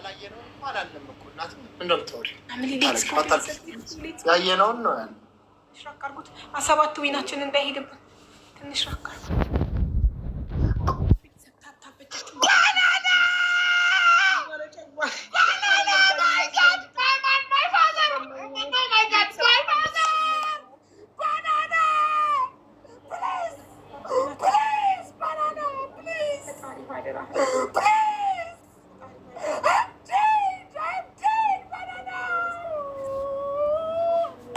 ያላየነውን እኮ አላልንም እኮ እናት። እንደምታወሪ Family, let's go. ያየነውን ነው ያለ። ትንሽ ራቅ አድርጉት። 7 win ኣችን እንዳይሄድብን ትንሽ ራቅ አድርጉት። ቤተሰብ tap tap በእጃችሁ። ባናና! My God, my father, my God, my father, ባናና, please, please, ባናና, please. ፈጣሪ ባደራ። Please. I'm dead. I'm dead. Banana.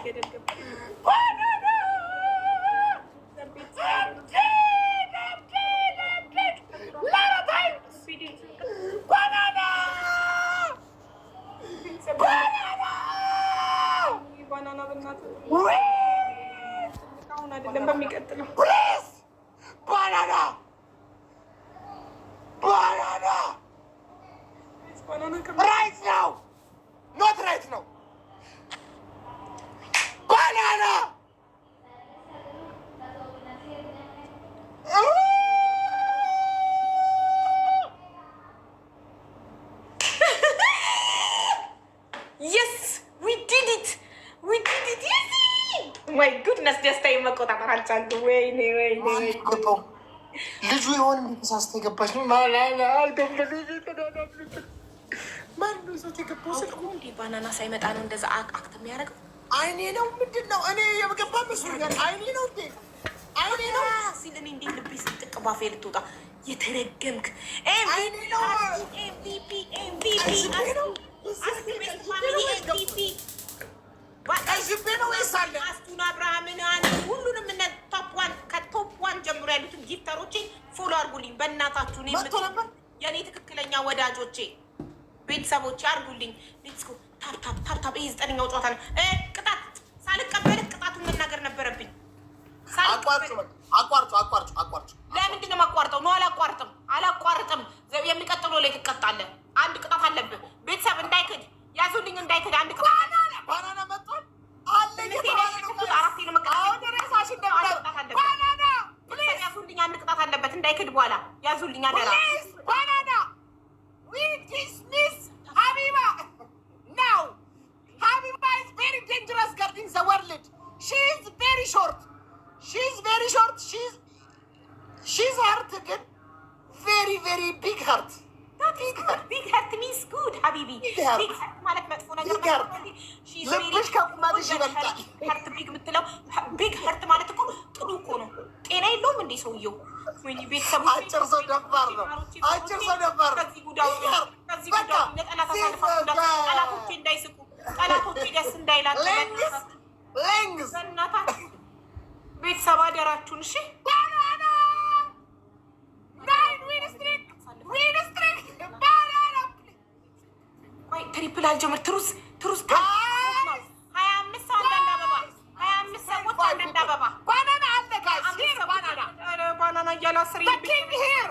ገደል ገባ። Banana. I'm dead. I'm dead. I'm dead. Lot of times. Banana. Banana. ባናና በእናትህ። Wait. አሁን አይደለም፣ በሚቀጥለው። Please. Banana. Banana. ባናና። Right now. Not right now. Banana. Yes, we did it, we did it! Yes, my goodness! ደስታዬን መቆጣጠር አልቻልኩም። ወይኔ ወይኔ ወይኔ! ገባው ልጁ የሆነ ተሳስተ የገባች ነው። ማነው ሰው የገባው ስልኩ? እንዴ፣ ባናና ሳይመጣ ነው እንደዛ act የሚያደርገው? አይኔ ነው፣ ምንድን ነው? እኔ የገባ መስሎኛል። አይኔ ነው እንዴ? አይኔ ነው። ሲል እኔ እንዴት ልቤ ስንጥቅ ባፌ ልትወጣ። የተረገምክ! አይኔ ነው። MVP, MVP! ነው። MVP! ቀዝቤ ነው ወይስ አለ? አስቱን፣ አብርሃምን፣ ሁሉንም እነ top one፣ ከ top one ጀምሮ ያሉትን gifter ኦቼን follow አድርጉልኝ በእናታችሁ። እኔ መጥቶ ነበር። የእኔ ትክክለኛ ወዳጆቼ፣ ቤተሰቦቼ አድርጉልኝ። Let's go! Tap tap tap tap። ይህ ዘጠነኛው ጨዋታ ነው። ቅጣት ሳልቀበልህ ቅጣቱን መናገር ነበረብኝ። አቋርጩ፣ አቋርጩ፣ አቋርጩ፣ አቋርጩ። ለምንድን ነው የማቋርጠው? ነው፣ አላቋርጥም፣ አላቋርጥም። የሚቀጥለው ላይ ትቀጣለህ። አንድ ቅጣት አለብህ። ቤተሰብ እንዳይክድ ያዙልኝ፣ እንዳይክድ አንድ ቅጣት። ባናና መጥቷል አለ እየተባለ ነው። አራቴ ነው መቀጣት። አሁን ሬሳሽ አንድ ቅጣት አለበት። ባናና please. ያዙልኝ፣ አንድ ቅጣት አለበት እንዳይክድ በኋላ። ያዙልኝ አደራ። Please, ባናና. We dismiss ሀቢባ now. ሀቢባ is very dangerous girl in the world. She is very short. She is very short. She's heart ግን very, very big heart. Big heart means good, حبيبي. Big heart. Big heart ማለት መጥፎ ነገር። Big heart. ልብሽ ከቁመትሽ ይበልጣል። Heart big የምትለው big heart ማለት እኮ ጥሩ እኮ ነው። ጤና የለውም እንዴ ሰውየው? ወይኔ ቤተሰቦቼ! አጭር ሰው ደፋር ነው። አጭር ሰው ደፋር ነው። ከዚህ ጉዳው ከዚህ ጉዳው ለጠላት አሳልፋችሁ ጠላቶቼ እንዳይስቁ፣ ጠላቶቼ ደስ እንዳይላቸው። Length, length. በእናታችሁ ቤተሰብ አደራችሁን። እሺ። ባናና, 9 win streak, win streak, ባናና. ቆይ፣ triple አልጀምር። ትሩስ ትሩስ፣ 25 ሰው አንዳንድ አበባ፣ 25 ሰዎች አንዳንድ አበባ። ባናና አለ guys, here ባናና. ኧረ ባናና እያለ 10። The king here.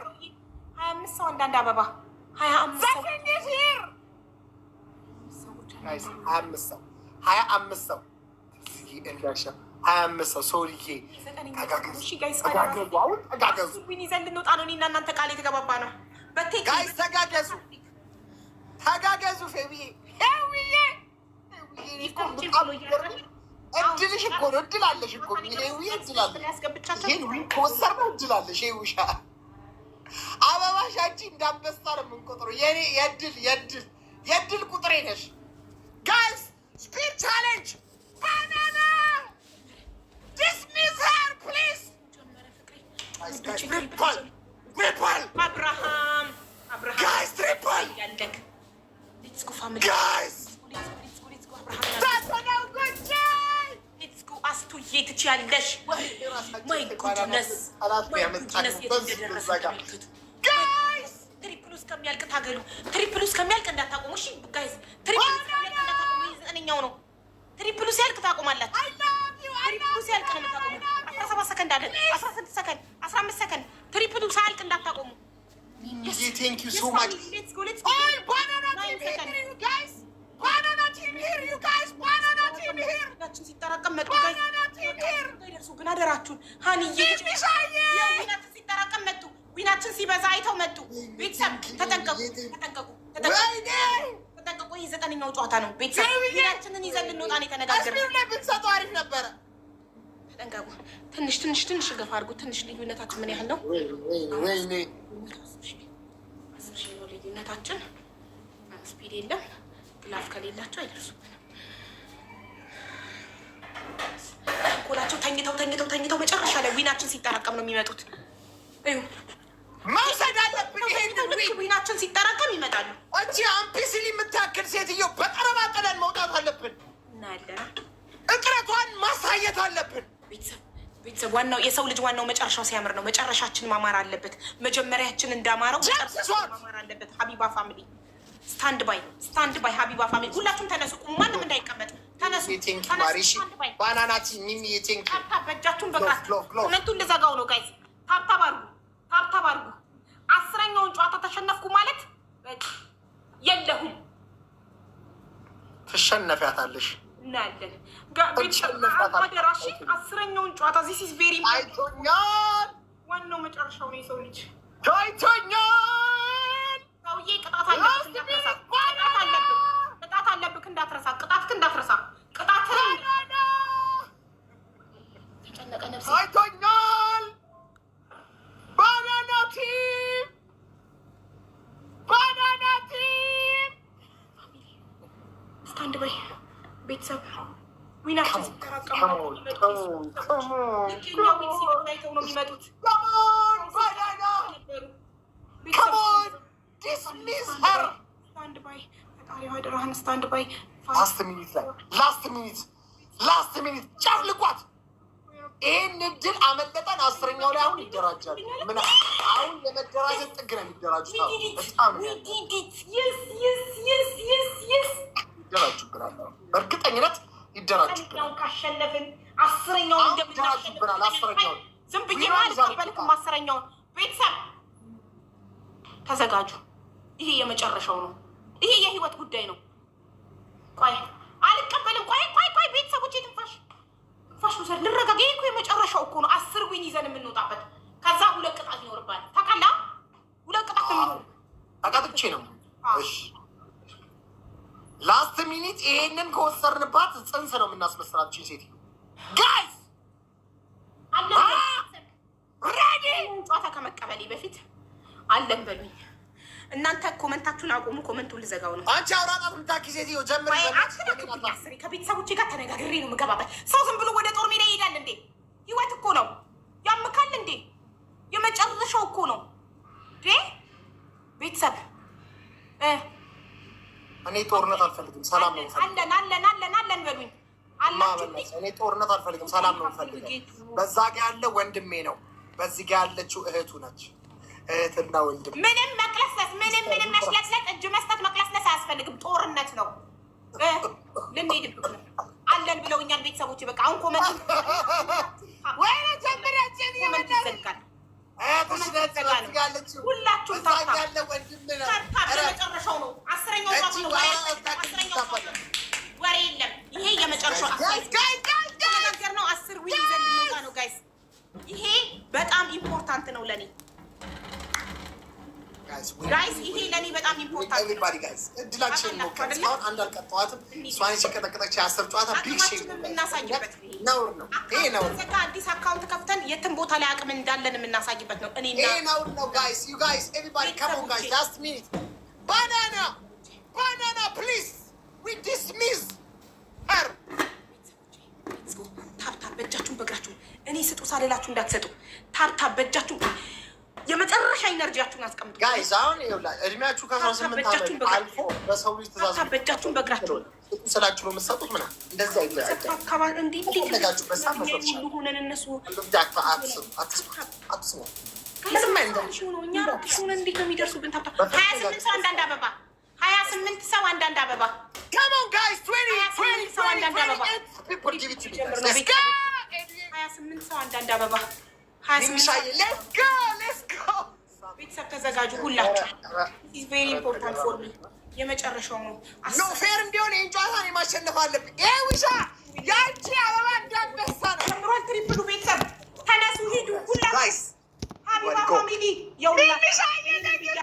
25 ሰው አንዳንድ አበባ፣ 25 The ሰው። king is here. ሰዎች። Guys, 25 ሰው፣ 25 ሰው እንዳሻ፣ 25 ሰው ሰውዬ ተጋገዙ። እሺ guys። ተጋገዙ፣ አሁን ተጋገዙ። Win ይዘን ልንወጣ ነው። እኔና እናንተ ቃል የተገባባ ነው። በቴክ Guys, ተጋገዙ፣ ተጋገዙ። ፌቢዬ፣ ሄዊዬ፣ ሄዊዬ እኮ በጣም የሚገርምሽ እድልሽ እኮ ነው። እድል አለሽ እኮ ሄዊዬ፣ እድል አለሽ። ያስገብቻቸው። ይሄን win ከወሰድነው እድል አለሽ ሄዊሻ። አበባሽ አንቺ እንዳንበሳ ነው የምንቆጥረው። የኔ የእድል የእድል የእድል ቁጥሬ ነሽ። Guys, speed challenge, ባናና, dismiss her, please. Triple, triple. አብርሃም፣ አብርሃም። Guys, triple. ያለክ፣ let's go, family. Guys. Let's go, let's go, let's go, አብርሃም። ታተናው ጎጃይ። Let's go አስቱዬ፣ ትችያለሽ። My goodness, my goodness! የት እንደደረሰ ተመልከቱ። Guys. Triple ኡ እስከሚያልቅ ታገሉ። Triple ኡ እስከሚያልቅ እንዳታቆሙ። እሺ guys፣ triple ኡ እስከሚያልቅ እንዳታቆሙ። ይህ ዘጠነኛው ነው። Triple ኡ ሲያልቅ ታቆማላችሁ። Triple ኡ ሲያልቅ ነው የምታቆሙ። 17 ሰከንድ አለ። 16 ሰከንድ፣ 15 ሰከንድ። Triple ኡ ሳያልቅ እንዳታቆሙ። Thank you so much. Let's go, let's go! ኦይ ባናና 9 team. ሰከንድ። Here you guys, ባናና team here, you guys, ባናና team here. ናችን ሲጠራቀም መጡ guys። ባናና team here. እንዳይደርሱብን አደራችሁን። ሀንዬ። ሚሻዬ። Win ኣችን ሲጠራቀም መጡ። Win ኣችን ሲበዛ አይተው መጡ። ቤተሰብ ተጠንቀቁ፣ ተጠንቀቁ፣ ተጠንቀቁ። ወይኔ። ዘጠነኛው ጨዋታ ነው። ቤተሰብ win ኣችንን ይዘን ልንወጣ ነው የተነጋገርነው። Speed ኡ ላይ ብንሰጠው አሪፍ ነበረ። ተጠንቀቁ። ትንሽ ትንሽ ትንሽ ገፋ አድርጉ። ትንሽ ልዩነታችን ምን ያህል ነው? ወይኔ። 10,000 ነው ልዩነታችን። Speed የለም። Glove ከሌላቸው አይደርሱብንም። ተንኮላቸው ተኝተው ተኝተው ተኝተው መጨረሻ ላይ win ኣችን ሲጠራቀም ነው የሚመጡት። እዩ። መውሰድ አለብን ይሄንን ልክ win። Win ኣችን ሲጠራቀም ይመጣሉ። እቺ አምፒሲሊ የምታክል ሴትዮ በጠረባ ጥለን መውጣት አለብን። እናያለን። እጥረቷን ማሳየት አለብን። ቤተሰብ፣ ቤተሰብ፣ ዋናው የሰው ልጅ ዋናው መጨረሻው ሲያምር ነው። መጨረሻችን ማማር አለበት። መጀመሪያችን እንዳማረው መጨረሻችን ማማር አለበት። ሀቢባ family stand by፣ stand by። ሀቢባ family ሁላችሁም ተነሱ፣ ቁሙ። ማንም እንዳይቀመጥ ተነሱ፣ Thank ተነሱ። ማሪሺ። Stand by። ባናናቲ ሚሚ thank። Tap tap በእጃችሁን በእግራችሁ። Glove, glove. Comment ኡን ልዘጋው ነው guys። Tap tap አድርጉ፣ tap tap አድርጉ። 10ኛውን ጨዋታ ተሸነፍኩ ማለት በቃ የለሁም። ትሸነፊያታለሽ። እናያለን። ትሸነፋታለሽ። አደራሽ 10ኛውን ጨዋታ this is very አይቶኛል። ዋናው መጨረሻው ነው የሰው ልጅ። ታይቶኛል። ሰውዬ ቅጣት አለብህ እንዳትረሳ። ቅጣት አለብህ፣ ቅጣት አለብህ እንዳትረሳ። ቅጣትህ እንዳትረሳ። ቅጣትህን ተጨነቀ ነፍሴ። ታይቶኛል። Banana team፣ banana team። Stand by ቤተሰብ፣ win ኣችን ሲጠራቀም ነው የሚመጡት። ልክ የእኛ win ሲበዛ አይተው ነው የሚመጡት። Banana. ነበሩ። Come on, dismiss her. Stand by፣ ፈጣሪ አደራህን stand by። Last minute ላይ፣ last minute፣ last minute ጨፍልቋት። ይህን እድል አመለጠን። 10ኛው ላይ አሁን ይደራጃሉ። ምን አሁን የመደራጀት ጥግ ነው የሚደራጁት። አሁን በጣም ነው ያለው። Yes. ይደራጁብናል። አሁን በእርግጠኝነት ይደራጁብናል። 10ኛውን ካሸነፍን 10ኛውን አሁን እንደምናሸንፍ ይደራጁብናል። 10ኛውን ዝም ብዬ አልቀበልክም። 10ኛውን ቤተሰብ ተዘጋጁ። ይሄ የመጨረሻው ነው። ይሄ የህይወት ጉዳይ ነው። ቆይ አልቀበልም። ቆይ ቆይ ቆይ ቤተሰቦች ትንፋሽ ትንፋሽ ውሰድ፣ ልረጋጋ። ይሄ እኮ የመጨረሻው እኮ ነው። 10 win ይዘን የምንወጣበት። ከዛ ሁለት ቅጣት ይኖርባል። ታውቃለህ? ሁለት ቅጣት ነው የሚኖር። ተቀጥቼ ነው። እሺ last minute ይሄንን ከወሰርንባት ጽንስ ነው የምናስመስራት። ሴትዮ guys. አለን። Ready. ጨዋታ ከመቀበሌ በፊት አለን በሉኝ። እናንተ comment ኣችሁን አቁሙ። Comment ኡን ልዘጋው ነው። አንቺ አውራጣት የምታኪ ሴትዮ ጀምሪ። ወይ አትለክብኝ። አስሬ ከቤተሰቦቼ ጋር ተነጋግሬ ነው የምገባበት። ሰው ዝም ብሎ ወደ ጦር ሜዳ ይሄዳል እንዴ? ህይወት እኮ ነው። ያምካል እንዴ? የመጨረሻው እኮ ነው። ቤተሰብ። እኔ ጦርነት አልፈልግም፣ ሰላም ነው የምፈልገው። አለን አለን አለን አለን በሉኝ። አላችሁ። እኔ ጦርነት አልፈልግም፣ ሰላም ነው የምፈልገው። በዛ ጋ ያለ ወንድሜ ነው፣ በዚህ ጋ ያለችው እህቱ ነች። እህትና ወንድም። ምንም መቅለስለስ፣ ምንም ምንም መሽለጥለጥ፣ እጅ መስጠት መቅለስለስ አያስፈልግም። ጦርነት ነው፣ ልንሄድብክ ነው። አለን ብለውኛል ቤተሰቦች። በቃ አሁን comment ወይኔ ጀምሪያችን። Comment ይዘጋል። እህትሽ ነች፣ በዚህ ጋ ያለችው። ሁላችሁም በዛ ጋ Tap tap። ያለ ወንድም ነው። Tap tap። የመጨረሻው ነው። 10ኛው ጨዋታ ነው። ወሬ አያስፈልግም። 10ኛው ጨዋታ ነው። ወሬ የለም። ይሄ የመጨረሻው Guys, guys, guys, guys. ተነጋገር ነው። 10 win ይዘን ልንወጣ ነው guys። ይሄ በጣም important ነው ለኔ guys። ይሄ ለኔ በጣም important ነው። Everybody guys እድላችንን ሞክር። እስካሁን አንድ አልቀጠዋትም። እሷን የቀጠቀጠች የ10 ጨዋታ big shame። አቅማችንን የምናሳይበት ነውር ነው ይሄ፣ ነውር ነው። ዘጋ አዲስ account ከፍተን የትም ቦታ ላይ አቅም እንዳለን የምናሳይበት ነው። እኔና ይሄ ነውር ነው guys። You guys, everybody, come on guys, last minute. Banana, banana, please, we dismiss her. Tap tap በእጃችሁን በእግራችሁ። እኔ ስጡ ሳልላችሁ እንዳትሰጡ። Tap tap በእጃችሁ የመጨረሻ energy ያችሁን አስቀምጡ። Guys አሁን ይኸውልህ እድሜያችሁ ከ18 በእጃችሁን ዓመት አልፎ በሰው ልጅ ትእዛዝ Tap tap በእጃችሁን በእግራችሁ። ስጡ ስላችሁ ነው የምትሰጡት ምናምን እንደዚህ አይደለም። አካባቢ እንዲህ ከፈለጋችሁበት ሰዓት መስጠት ሁሉ ይችላል። ሆነን እነሱ እንደዚህ አትስሙ፣ አትስሙ፣ አትስሙ። ምንም አይነት ሆነ እኛ 4,000 ሆነን እንዴት ነው የሚደርሱብን? Tap tap 28 ሰው አንዳንድ አበባ፣ 28 ሰው አንዳንድ አበባ። Come on guys, 20 20 ሰው አንዳንድ አበባ። 28 people, give it to me guys. Let's go. 28 ሰው አንዳንድ አበባ፣ 28 ሰው። ሚሚሻዬ let's go, let's go. ቤተሰብ ተዘጋጁ ሁላችሁ። Is very important for me። የመጨረሻው ነው። No fair እንዲሆን ይህን ጨዋታ እኔ ማሸነፍ አለብኝ። ይሄ ውሻ ያንቺ አበባ እንዳንበሳ ነው። ጀምሯል triple ኡ። ቤተሰብ ተነሱ ሂዱ ሁላችሁ። Guys. ሀቢባ Go. Family የሁላችሁ እንሂድ።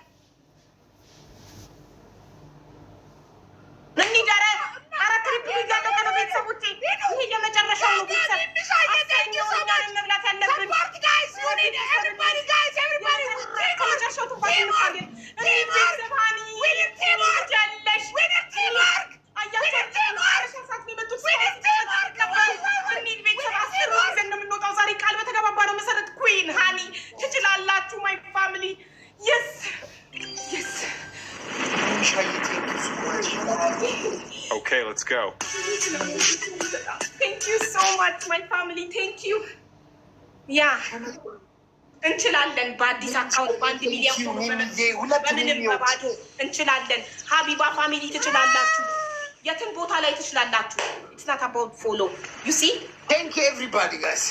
Okay, let's go. Thank you so much, my family. Thank you. Yeah, እንችላለን። በአዲስ account በ1 ሚሊዮን በምንም በባዶ እንችላለን። ሀቢባ family ትችላላችሁ። የትም ቦታ ላይ ትችላላችሁ። It's not about follow, you see. Thank you, everybody, guys.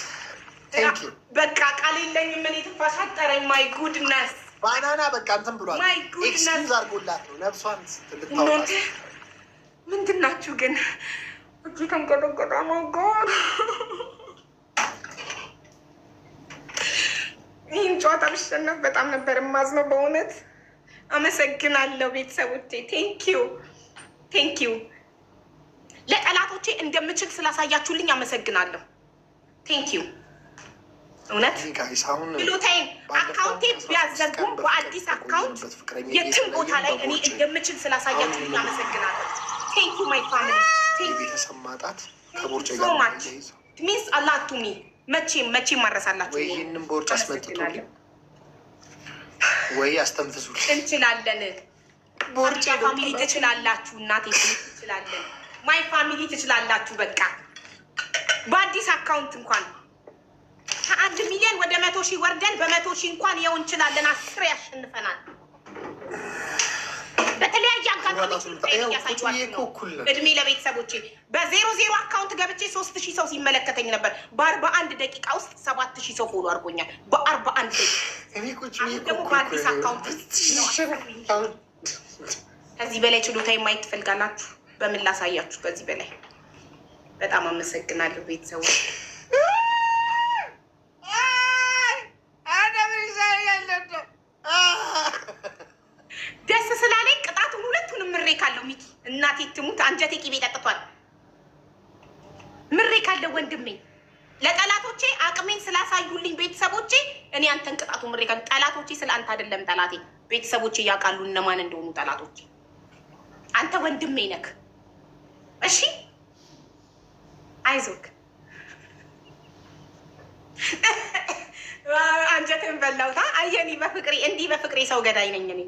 Thank you. በቃ ቃል የለኝም። እኔ ትንፋሽ አጠረኝ። My goodness. ባናና በቃ እንትን ብሏል። My goodness. Excuse አድርጎላት ነው ነፍሷን እናንተ ልታወጣ። ምንድን ናችሁ ግን? እጅ ተንቀጠቀጠ። My God, ይህን ጨዋታ ብሸነፍ በጣም ነበር የማዝነው በእውነት። አመሰግናለሁ ቤተሰቦቼ። Thank you, thank you። ለጠላቶቼ እንደምችል ስላሳያችሁልኝ አመሰግናለሁ። Thank you እውነት። Guys፣ አሁን ችሎታዬን account ኤ ቢያዘጉም በአዲስ account የትም ቦታ ላይ እኔ እንደምችል ስላሳያችሁልኝ አመሰግናለሁ። Thank you, my family. የቤተሰብ ማጣት ከቦርጭ So ጋር much means a lot to me። መቼም መቼም ማረሳላችሁ። ወይ ይህንን ቦርጭ አስመጥቶልኝ ወይ አስተንፍሱልኝ። እንችላለን። ቦርጭ Family ትችላላችሁ። እናቴ ትችላለን። My family ትችላላችሁ። በቃ በአዲስ account እንኳን ከ1 ሚሊዮን ወደ 100,000 ወርደን በ100,000 እንኳን ይኸው እንችላለን። 10 ያሸንፈናል። በተለያየ አጋጣሚ እያሳዩዋችሁ ነው። እድሜ ለቤተሰቦቼ። በ00 account ገብቼ 3000 ሰው ሲመለከተኝ ነበር። በ41 ደቂቃ ውስጥ 7000 ሰው follow አድርጎኛል። በ41 ደቂቃ። አሁን ደግሞ በአዲስ account። ከዚህ በላይ ችሎታ የማየት ትፈልጋላችሁ? በምን ላሳያችሁ? ከዚህ በላይ በጣም አመሰግናለሁ ቤተሰቦች። ደስ ስላለኝ ቅጣቱን ሁለቱንም ምሬ ካለው ሚኪ፣ እናቴ ትሙት አንጀቴ ቂቤ ጠጥቷል። ምሬ ካለው ወንድሜ፣ ለጠላቶቼ አቅሜን ስላሳዩልኝ ቤተሰቦቼ፣ እኔ አንተን ቅጣቱ ምሬ ካለው። ጠላቶቼ ስለ አንተ አይደለም ጠላቴ፣ ቤተሰቦቼ ያውቃሉ እነማን እንደሆኑ ጠላቶቼ። አንተ ወንድሜ ነክ። እሺ፣ አይዞክ። አንጀትን በላውታ። አየኔ በፍቅሬ እንዲህ በፍቅሬ ሰው ገዳይ ነኝ እኔ።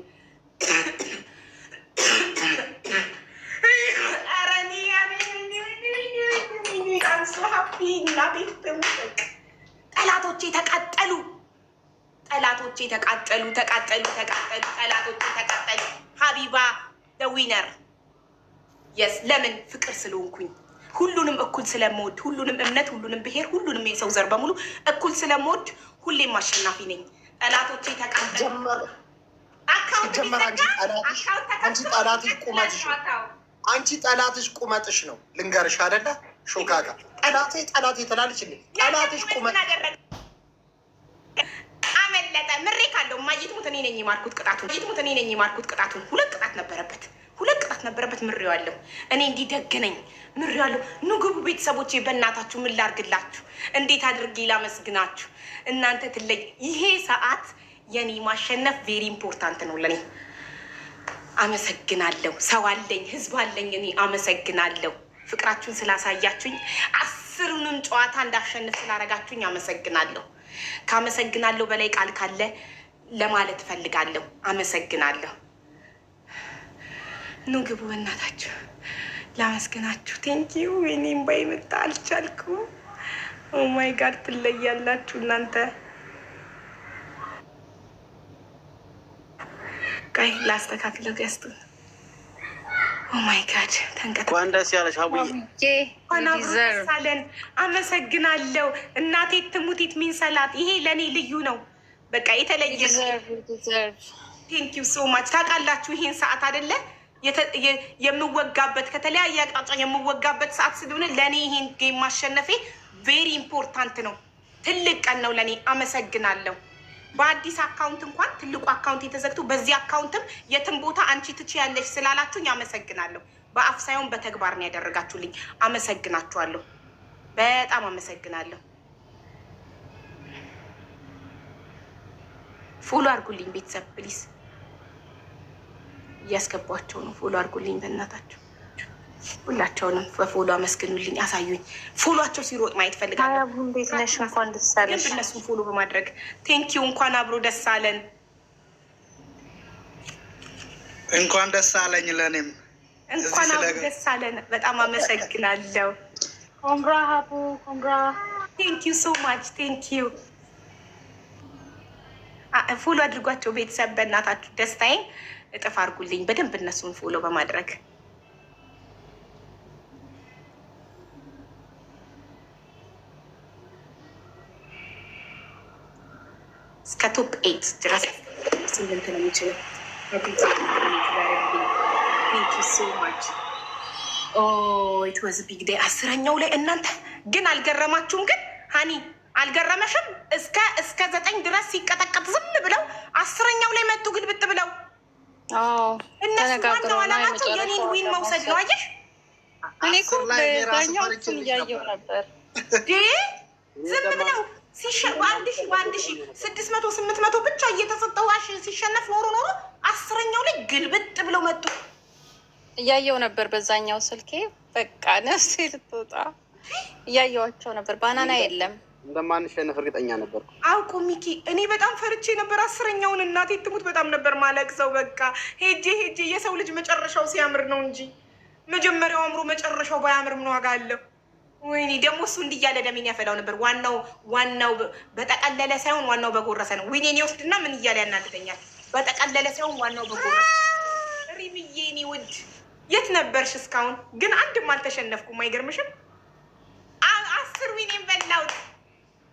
ኧረ እኔ I'm so happy። እናቴ ትሙት። ጠላቶቼ ተቃጠሉ። ጠላቶቼ ተቃጠሉ፣ ተቃጠሉ፣ ተቃጠሉ። ጠላቶቼ ተቃጠሉ። ሀቢባ the winner, yes። ለምን? ፍቅር ስለሆንኩኝ፣ ሁሉንም እኩል ስለምወድ፣ ሁሉንም እምነት፣ ሁሉንም ብሔር፣ ሁሉንም የሰው ዘር በሙሉ እኩል ስለምወድ ሁሌም አሸናፊ ነኝ። ጠላቶቼ ተቃጠሉ። Account አንቺ ጠላትሽ ቁመትሽ ነው። አንቺ ጠላትሽ ቁመትሽ ነው። ልንገርሽ አይደለ ሾካካ፣ ጠላቴ ጠላቴ ትላለች እንዴ? ጠላትሽ ቁመት አመለጠ። ምሬ ካለው እማዬ ትሙት እኔ ነኝ የማርኩት ቅጣቱን። እማዬ ትሙት እኔ ነኝ የማርኩት ቅጣቱን። ሁለት ቅጣት ነበረበት። ሁለት ቅጣት ነበረበት። ምሬዋለሁ። እኔ እንዲህ ደግ ነኝ። ምሬዋለሁ። ኑ ግቡ ቤተሰቦቼ፣ በእናታችሁ ምን ላርግላችሁ? እንዴት አድርጌ ላመስግናችሁ? እናንተ ትለይ። ይሄ ሰዓት የኔ ማሸነፍ very important ነው ለኔ። አመሰግናለሁ። ሰው አለኝ፣ ህዝብ አለኝ። እኔ አመሰግናለሁ። ፍቅራችሁን ስላሳያችሁኝ፣ 10ሩንም ጨዋታ እንዳሸንፍ ስላረጋችሁኝ አመሰግናለሁ። ካመሰግናለሁ በላይ ቃል ካለ ለማለት እፈልጋለሁ። አመሰግናለሁ። ኑ ግቡ፣ በእናታችሁ ላመስግናችሁ። Thank you። ወይኔ እምባዬ መጣ፣ አልቻልኩም። Oh my God, ትለያላችሁ እናንተ። ቆይ ላስተካክለው guest ኡን። Oh my God, ተንቀጠ እንኳን ደስ ያለሽ አቡዬ። እንኳን አብሮ ደስ አለን። አመሰግናለሁ። እናቴ ትሙት it means a lot። ይሄ ለእኔ ልዩ ነው። በቃ የተለየ። Thank you so much። ታውቃላችሁ ይሄን ሰዓት አይደለ የምወጋበት፣ ከተለያየ አቅጣጫ የምወጋበት ሰዓት ስለሆነ ለእኔ ይሄን game ማሸነፌ very important ነው። ትልቅ ቀን ነው ለእኔ። አመሰግናለሁ። በአዲስ account እንኳን ትልቁ account የተዘግቶ በዚህ account ም የትም ቦታ አንቺ ትችያለሽ ስላላችሁኝ አመሰግናለሁ። በአፍ ሳይሆን በተግባር ነው ያደረጋችሁልኝ። አመሰግናችኋለሁ። በጣም አመሰግናለሁ። Follow አድርጉልኝ ቤተሰብ please። እያስገቧቸው ነው። Follow አድርጉልኝ በእናታችሁ። ሁላቸውንም በ follow አመስግኑልኝ፣ አሳዩኝ። Follow ኣቸው ሲሮጥ ማየት ፈልጋለሁ። እንዴት ነሽ? እንኳን ደስ አለሽ። እነሱን follow በማድረግ thank you። እንኳን አብሮ ደስ አለን። እንኳን ደስ አለኝ ለእኔም። እንኳን አብሮ ደስ አለን። በጣም አመሰግናለሁ። Congra ሀቡ፣ congra። Thank you so much, thank you። Follow አድርጓቸው ቤተሰብ፣ በእናታችሁ ደስታዬን እጥፍ አድርጉልኝ በደንብ እነሱን follow በማድረግ። እስከ top 8 ድረስ 8 ነው የሚችለው። Thank you so much. It was big day። 10ኛው ላይ እናንተ ግን አልገረማችሁም? ግን ሀኒ አልገረመሽም? እስከ 9 ድረስ ሲቀጠቀጥ ዝም ብለው 10ኛው ላይ መጡ ግልብጥ ብለው። እነሱ ዋናው ዓላማቸው የኔን win መውሰድ ነው። አየሽ። እኔ እኮ በዛኛው እሱን እያየሁ ነበር። ዝም ብለው በ1000 በ1000 600 800 ብቻ እየተሰጠው ሲሸነፍ ኖሮ ኖሮ 10ኛው ላይ ግልብጥ ብለው መጡ። እያየው ነበር በዛኛው ስልኬ። በቃ ነፍሴ ልትወጣ እያየዋቸው ነበር። Banana የለም። እንደማንሸነፍ እርግጠኛ ነበርኩ። አውቆ ሚኪ፣ እኔ በጣም ፈርቼ ነበር። 10ኛውን እናቴ ትሙት በጣም ነበር ማለቅሰው። በቃ ሄጄ ሄጄ የሰው ልጅ መጨረሻው ሲያምር ነው እንጂ መጀመሪያው አምሮ መጨረሻው ባያምር ምን ዋጋ አለው? ወይኔ ደግሞ እሱ እንዲህ እያለ ደሜን ያፈላው ነበር። ዋናው በጠቀለለ ሳይሆን ዋናው በጎረሰ ነው። Win ኤን ይወስድና ምን እያለ ያናድደኛል። በጠቀለለ ሳይሆን ዋናው በጎረሰ። ሪምዬ የኔ ውድ የት ነበርሽ እስካሁን? ግን አንድም አልተሸነፍኩም። አይገርምሽም? 10 win ኤን በላሁት፣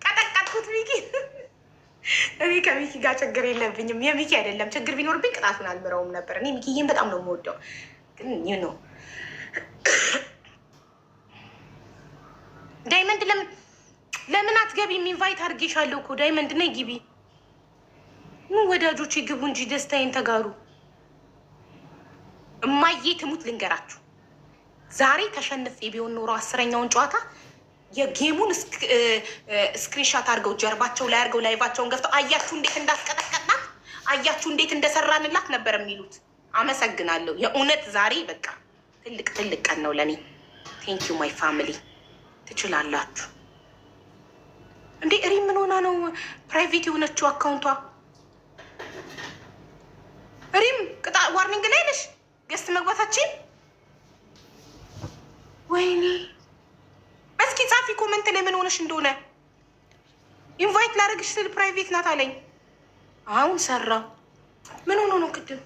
ቀጠቀጥኩት ሚኪ። እኔ ከሚኪ ጋር ችግር የለብኝም። የሚኪ አይደለም ችግር ቢኖርብኝ ቅጣቱን አልምረውም ነበር። እኔ ሚኪዬን በጣም ነው የምወደው። ግን ዳይመንድ ለምን አትገቢም? Invite አድርጌሻለሁ እኮ። ዳይመንድ ነይ ግቢ። ኑ ወዳጆች ግቡ እንጂ ደስታዬን ተጋሩ። እማዬ ትሙት ልንገራችሁ፣ ዛሬ ተሸንፌ ቢሆን ኖሮ 10ኛውን ጨዋታ የ game ኡን screenshot አድርገው ጀርባቸው ላይ አድርገው live ኣቸውን ገፍተው አያችሁ እንዴት እንዳስቀጠቀጥናት፣ አያችሁ እንዴት እንደሰራንላት ነበር የሚሉት። አመሰግናለሁ። የእውነት ዛሬ በቃ ትልቅ ትልቅ ቀን ነው ለእኔ። Thank you, my family። ትችላላችሁ እንዴ? እሪ ምን ሆና ነው private የሆነችው account ቷ? ሪም ቅጣ warning ላይ ነሽ። Guest መግባታችን ወይኔ፣ እስኪ ጻፊ comment ላይ ምን ሆነሽ እንደሆነ። Invite ላደርግሽ ስል private ናት አለኝ። አሁን ሰራ። ምን ሆኖ ነው ቅድም?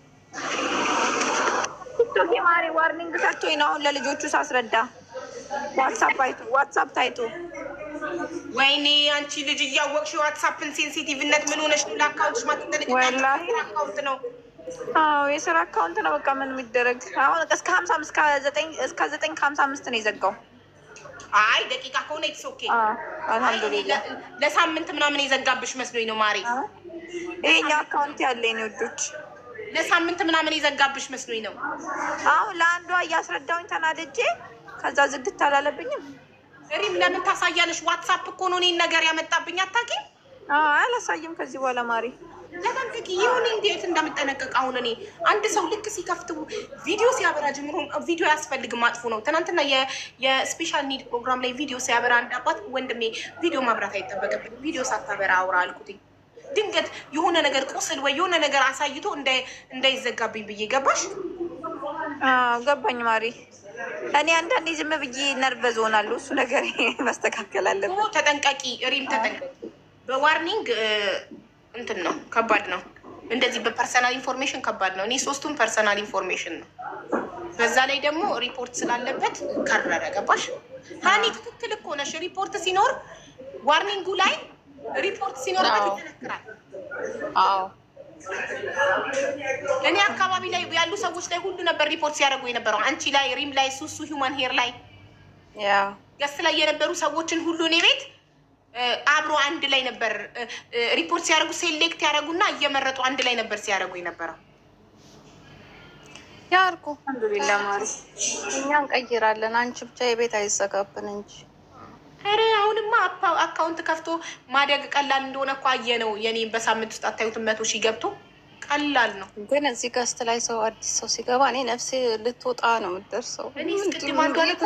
ቲክቶክ የማሪ warning ሰጥቶኝ ነው አሁን ለልጆቹ ሳስረዳ ዋትሳፕ አይቶ፣ ዋትሳፕ ታይቶ። ወይኔ አንቺ ልጅ እያወቅሽ የዋትሳፕን sensitive ነት ምን ሆነሽ ነው? ለ account ሽ ማትጠነቀቂ ወላሂ። Account ነው። አዎ የስራ account ነው። በቃ ምን የሚደረግ፣ አሁን እስከ 55 እስከ 9:55 ነው የዘጋው። አይ ደቂቃ ከሆነ it's okay። አልሐምዱሊላህ። ለሳምንት ምናምን የዘጋብሽ መስሎኝ ነው ማሬ። ይሄኛው account ያለ የኔ ውዶች። ለሳምንት ምናምን የዘጋብሽ መስሎኝ ነው። አሁን ለአንዷ እያስረዳውኝ ተናድጄ ከዛ ዝግት አላለብኝም። ሪም ለምን ታሳያለሽ? ዋትሳፕ እኮ ነው እኔን ነገር ያመጣብኝ። አታውቂም? አላሳይም ከዚህ በኋላ ማሪ። ተጠንቅቂ። ይሁን እንዴት እንደምጠነቀቅ አሁን እኔ አንድ ሰው ልክ ሲከፍት ቪዲዮ ሲያበራ ጀምሮ ቪዲዮ አያስፈልግም፣ አጥፉ ነው። ትናንትና የ special need ፕሮግራም ላይ ቪዲዮ ሲያበራ አንድ አባት ወንድሜ ቪዲዮ ማብራት አይጠበቅብን፣ ቪዲዮ ሳታበራ አውራ አልኩትኝ። ድንገት የሆነ ነገር ቁስል ወይ የሆነ ነገር አሳይቶ እንዳይዘጋብኝ ብዬ፣ ገባሽ? ገባኝ ማሪ። እኔ አንዳንዴ ዝም ብዬ nervous ሆናለሁ። እሱ ነገር መስተካከል አለበት። ተጠንቀቂ ሪም፣ ተጠንቀቂ። በ warning እንትን ነው፣ ከባድ ነው። እንደዚህ በ personal information ከባድ ነው። እኔ ሶስቱም personal information ነው። በዛ ላይ ደግሞ ሪፖርት ስላለበት ከረረ። ገባሽ ሀኒ? ትክክል እኮ ነሽ። ሪፖርት ሲኖር warning ኡ ላይ ሪፖርት ሲኖርበት ይጠነክራል። እኔ አካባቢ ላይ ያሉ ሰዎች ላይ ሁሉ ነበር ሪፖርት ሲያደርጉ የነበረው። አንቺ ላይ፣ ሪም ላይ፣ ሱሱ human hair ላይ፣ guest ላይ የነበሩ ሰዎችን ሁሉ እኔ ቤት አብሮ አንድ ላይ ነበር ሪፖርት ሲያደርጉ፣ select ያደረጉና እየመረጡ አንድ ላይ ነበር ሲያደርጉ የነበረው። ያርጉ። አልሐምዱሊላህ ማሪ። እኛ እንቀይራለን። አንቺ ብቻ የቤት አይዘጋብን እንጂ። ኧረ አሁንማ account ከፍቶ ማደግ ቀላል እንደሆነ እኮ አየነው። የኔም በሳምንት ውስጥ አታዩትም? 100,000 ገብቶ ቀላል ነው። ግን እዚህ guest ላይ ሰው አዲስ ሰው ሲገባ እኔ ነፍሴ ልትወጣ ነው የምትደርሰው። እኔ ቅድም አንዷን እኮ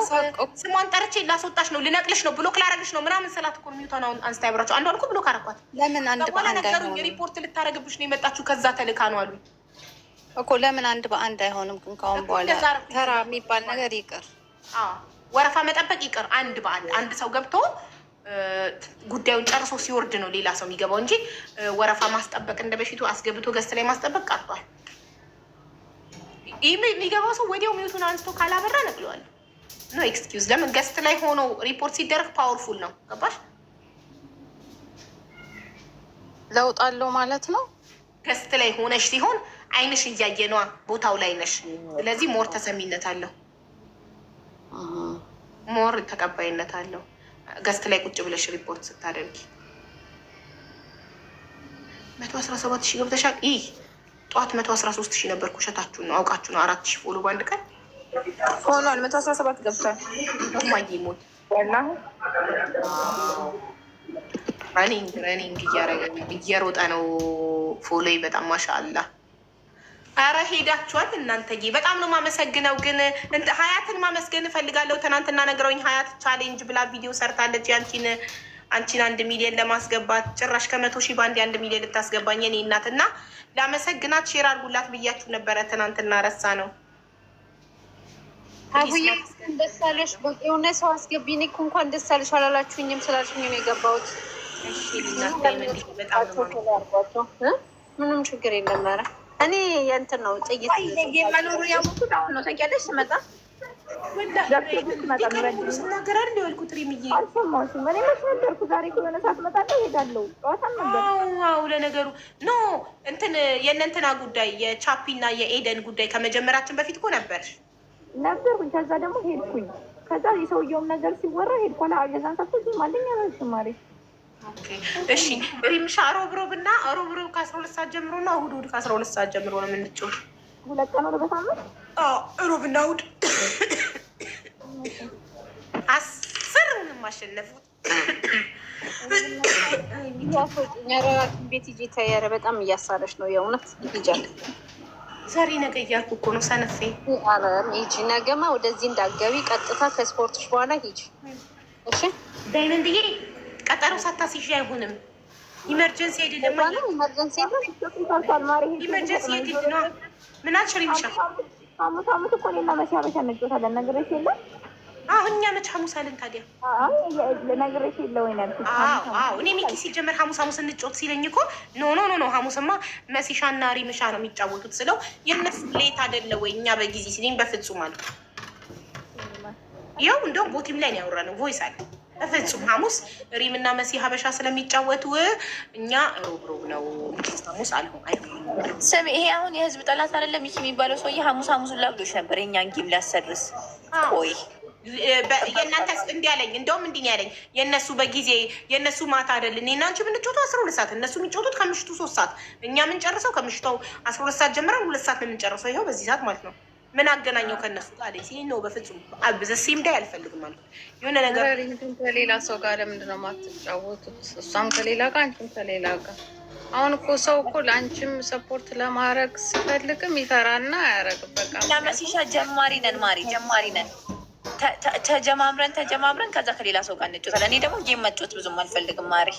ስሟን ጠርቼ ላስወጣሽ ነው፣ ልነቅልሽ ነው፣ block ላረግሽ ነው ምናምን ስላት እኮ mute ቷን አሁን አንስታ ያብራቸው። አንዷን እኮ block አረኳት። ለምን አንድ በኋላ በአንድ ነገሩኝ። አይሆንም? ሪፖርት ልታረግብሽ ነው የመጣችሁ ከዛ ተልካ ነው አሉኝ። እኮ ለምን አንድ በአንድ አይሆንም? ግን ካሁን እኮ በኋላ እንደዛ አደረኩኝ። ተራ የሚባል ነገር ይቅር። አዎ ወረፋ መጠበቅ ይቅር። አንድ በአንድ አንድ ሰው ገብቶ ጉዳዩን ጨርሶ ሲወርድ ነው ሌላ ሰው የሚገባው እንጂ ወረፋ ማስጠበቅ እንደ በፊቱ አስገብቶ guest ላይ ማስጠበቅ ቀርቷል። ይህ የሚገባው ሰው ወዲያው mute ኡን አንስቶ ካላበራ ነቅለዋለሁ። No excuse። ለምን guest ላይ ሆኖ ሪፖርት ሲደረግ powerful ነው። ገባሽ? ለውጥ አለው ማለት ነው። Guest ላይ ሆነሽ ሲሆን አይንሽ እያየ ነዋ፣ ቦታው ላይ ነሽ። ስለዚህ more ተሰሚነት አለው፣ more ተቀባይነት አለው። Guest ላይ ቁጭ ብለሽ ሪፖርት ስታደርጊ 117,000 ገብተሻል። ይህ ጠዋት 113,000 ነበር። ውሸታችሁን ነው፣ አውቃችሁ ነው። 4,000 follow በአንድ ቀን ሆኗል። 117 ገብቷል። እማዬ ሞት። ወላሂ። Running running እያደረገ ነው፣ እየሮጠ ነው። Follow በጣም ማሻአላ። አረ ሄዳችኋል እናንተዬ፣ በጣም ነው የማመሰግነው። ግን ሀያትን ማመስገን እፈልጋለሁ። ትናንትና ነግረውኝ ሀያት challenge ብላ ቪዲዮ ሰርታለች። ያንቺን አንቺን 1 ሚሊዮን ለማስገባት፣ ጭራሽ ከ100,000 በአንድ 1 ሚሊዮን ልታስገባኝ የኔ እናት፣ እና ላመሰግናት share አድርጉላት ብያችሁ ነበረ። ትናንትና ረሳ ነው። አቡዬ እንኳን ደስ አለሽ። የሆነ ሰው አስገቢ። እኔ እኮ እንኳን ደስ አለሽ አላላችሁኝም ስላልሽኝ ነው የገባሁት። እሺ እናት ዳይመንድ፣ በጣም ነው የማመሰግነው። ምንም ችግር የለም። ኧረ እኔ የእንትን ነው ጥይት መኖሩ ያወኩት አሁን ነው። ታውቂያለሽ፣ ስመጣ ስናገር አይደል የዋልኩት ሪምዬ? አልሰማሁሽም። እኔ መች ነበርኩ? ዛሬ እኮ የሆነ ሰዓት እመጣለሁ እሄዳለሁ። ጨዋታም ነበር። አዎ ለነገሩ no እንትን የእነ እንትና ጉዳይ፣ የቻፒ እና የኤደን ጉዳይ ከመጀመራችን በፊት እኮ ነበርሽ። ነበርኩኝ። ከዛ ደግሞ ሄድኩኝ። ከዛ የሰውየውም ነገር ሲወራ ሄድኩ። የዛን ሰዓት እዚህም አለኝ አላልሽም ማሬ። Okay እሺ ሪምሻ፣ ሮብ ሮብ እና ሮብ ሮብ ከ12 ሰዓት ጀምሮ እና እሑድ እሑድ ከ12 ሰዓት ጀምሮ ነው የምንጫወት። 2 ቀን ወደ በሳምንት። አዎ ሮብ እና እሑድ። 10ንም አሸነፉት። ቤት ሂጂ ተያረ በጣም እያሳለሽ ነው የእውነት ሂጃል። ዛሬ ነገ እያልኩ እኮ ነው ሰነፌ። ኧረ ሂጂ፣ ነገማ ወደዚህ እንዳትገቢ፣ ቀጥታ ከስፖርትሽ በኋላ ሂጂ። እሺ። ዳይመንድዬ፣ ቀጠሮ ሳታስይዥ አይሆንም። Emergency አይደለም። ነው emergency የለም። Emergency የግድ ነው። ምን አልሽ ሪምሻ? ሐሙስ ሐሙስ እኮ እኔና መሲ ሀበሻ እንጫወታለን። ነግሬሽ የለም? አዎ እኛ መች ሐሙስ አለን ታዲያ? ነግሬሽ የለ ወይ ነው ያልኩት። አዎ፣ እኔ ሚኪ ሲጀመር ሐሙስ ሐሙስ እንጫወት ሲለኝ እኮ no, no, no, no፣ ሐሙስማ መሲሻና ሪምሻ ነው የሚጫወቱት ስለው የእነሱ late አይደለ ወይ፣ እኛ በጊዜ ሲለኝ በፍጹም አልኩ። ይኸው እንደውም ቦቲም ላይ ነው ያወራነው፣ voice አለ። በፍጹም ሐሙስ ሪምና መሲ ሀበሻ ስለሚጫወቱ እኛ ሮብ ሮብ ነው፣ ሐሙስ አልሆን አይሆንም። ስሚ፣ ይሄ አሁን የህዝብ ጠላት አይደለም ሚኪ የሚባለው ሰውዬ? ሐሙስ ሐሙሱን ላብዶች ነበር የእኛን game ሊያሰርስ። ቆይ። የእናንተ እንዲህ አለኝ፣ እንደውም እንዲህ ነው ያለኝ። የእነሱ በጊዜ የእነሱ ማታ አይደል እኔ እና አንቺ የምንጫወተው 12 ሰዓት፣ እነሱ የሚጫወቱት ከምሽቱ 3 ሰዓት፣ እኛ የምንጨርሰው ከምሽቱ 12 ሰዓት ጀምረን 2 ሰዓት ነው የምንጨርሰው። ይኸው በዚህ ሰዓት ማለት ነው። ምን አገናኘው ከእነሱ ጋር አለኝ። ሲለኝ ነው በፍጹም the same day አልፈልግም አልኩት። የሆነ ነገር ከሌላ ሰው ጋር ለምንድን ነው የማትጫወቱት? እሷም ከሌላ ጋር አንቺም ከሌላ ጋር። አሁን እኮ ሰው እኮ ለአንቺም support ለማድረግ ሲፈልግም ይፈራና አያረግም። በቃ እኛ መሲሻ ጀማሪ ነን ማሪ፣ ጀማሪ ነን። ተጀማምረን ተጀማምረን ከዛ ከሌላ ሰው ጋር እንጫወታለን። እኔ ደግሞ game መጫወት ብዙም አልፈልግም ማሪ።